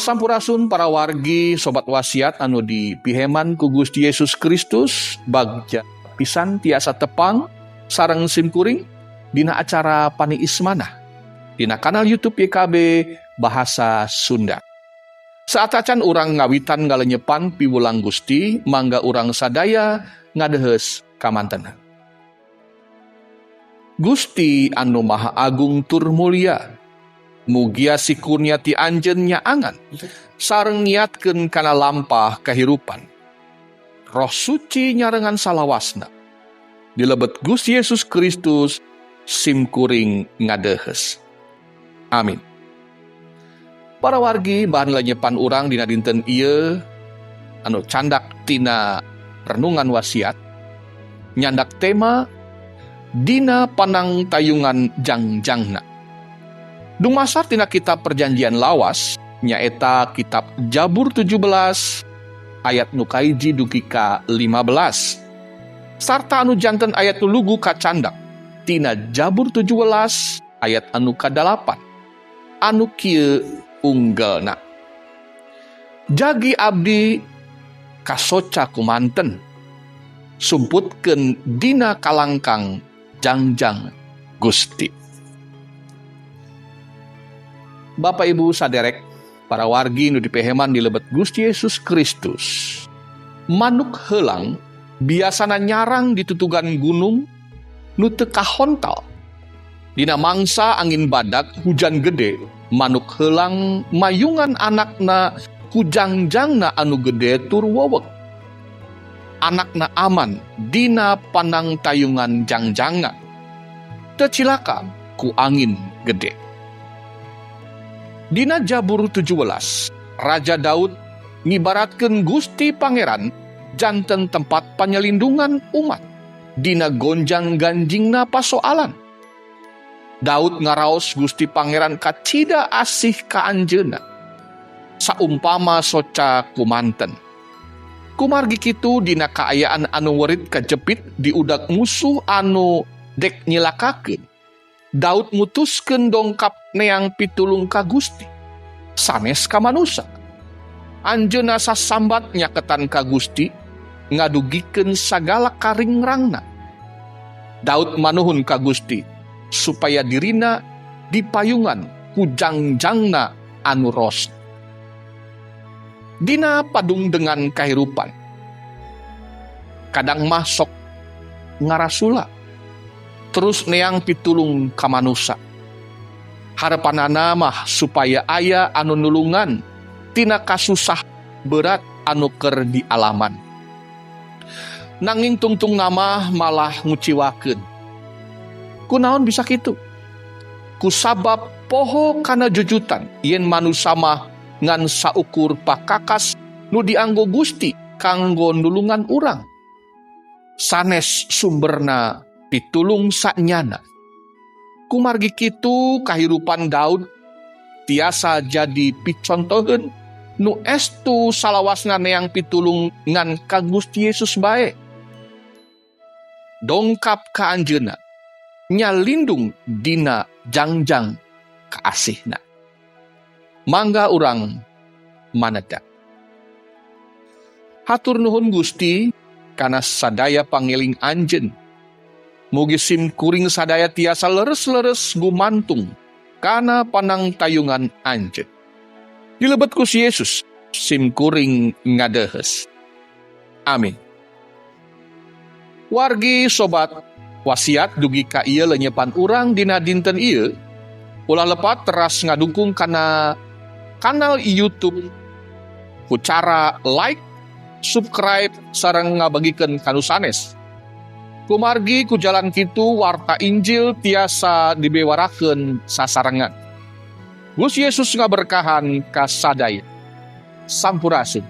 Sampurasun para wargi, sobat wasiat anu dipiheman ku Gusti Yesus Kristus. Bagja pisan tiasa tepang sareng simkuring dina acara Paniis Manah dina kanal YouTube YKB Bahasa Sunda. Saatacan urang ngawitan ngalenyepan piwulang Gusti, mangga urang sadaya ngadeheus kamantena. Gusti anu Maha Agung tur mulia, mugia kasih kurnia ti Anjeun nyaangan sareng ngiatkeun kana lampah kahirupan. Roh Suci nyarengan salawasna. Di lebet Gusti Yesus Kristus simkuring ngadeheus. Amin. Para wargi, bahan lenyepan urang dina dinten ieu anu candak tina renungan wasiat nyandak tema Dina Panangtayungan Jangjangna. Dumasar tina kitab Perjanjian Lawas, nyaeta kitab Jabur 17 ayat nu kahiji dugi ka 15 sarta anu janten ayat nu lugu kacandak tina Jabur 17 ayat anu ka-8 anu kieu unggelna: "Jagi abdi kasoca kumanten, sumputkeun dina kalangkang jangjang Gusti." Bapak Ibu saderek, para wargi nu dipeheman di lebet Gusti Yesus Kristus. Manuk heulang biasana nyarang di tutugan gunung nu teu kahontal. Dina mangsa angin badak, hujan gede, manuk heulang mayungan anakna ku jangjangna anu gede tur wowek. Anakna aman dina panangtayungan jangjangna. Teu cilaka ku angin gede. Dina Jabur 17, Raja Daud ngibaratkeun Gusti Pangeran janten tempat penyelindungan umat dina gonjang ganjingna pasoalan. Daud ngaraos Gusti Pangeran kacida asih ka anjeunna, saumpama soca kumanten. Kumargi kitu, dina kaayaan anu werit kajepit diudag musuh anu dek nyilakakeun, Daud mutuskeun dongkap neang pitulung ka Gusti, sanes ka manusa. Anjeunna sasambat nyaketan ka Gusti, ngadugikeun sagala karingrangna. Daud manuhun ka Gusti supaya dirina dipayungan ku jangjangna anu ros. Dina padungdengan kahirupan, kadang mah sok ngarasula terus neang pitulung ka manusa. Harapanana mah supaya aya anu nulungan tina kasusah berat anu keur dialaman. Nanging tungtungna mah malah nguciwakeun. Kunaon bisa kitu? Kusabab poho kana jujutan yen manusa mah ngan saukur pakakas nu dianggo Gusti kanggo nulungan urang, sanes sumberna pitulung sanyana. Kumargi kitu, kahirupan Daud tiasa jadi picontoheun nu estu salawasna neang pitulung ngan ka Gusti Yesus bae. Dongkap ka anjeunna, nyalindung dina jangjang kaasihna. Mangga urang maneda. Hatur nuhun, Gusti, kana sadaya pangeling Anjeun. Mugi sim kuring sadaya tiasa leres-leres gumantung kana panangtayungan Anjeun. Di lebet Gusti Yesus sim kuring ngadehes. Amin. Wargi sobat wasiat, dugi ka ieu lenyepan urang dina dinten ieu. Ulah lepat teras ngadukung kana kanal YouTube ku cara like, subscribe, sareng ngabagikeun ka nu sanes. Kumargi ku jalan kitu warta Injil tiasa dibewarakeun sasarengan. Gusti Yesus ngaberkahan ka sadaya. Sampurasun.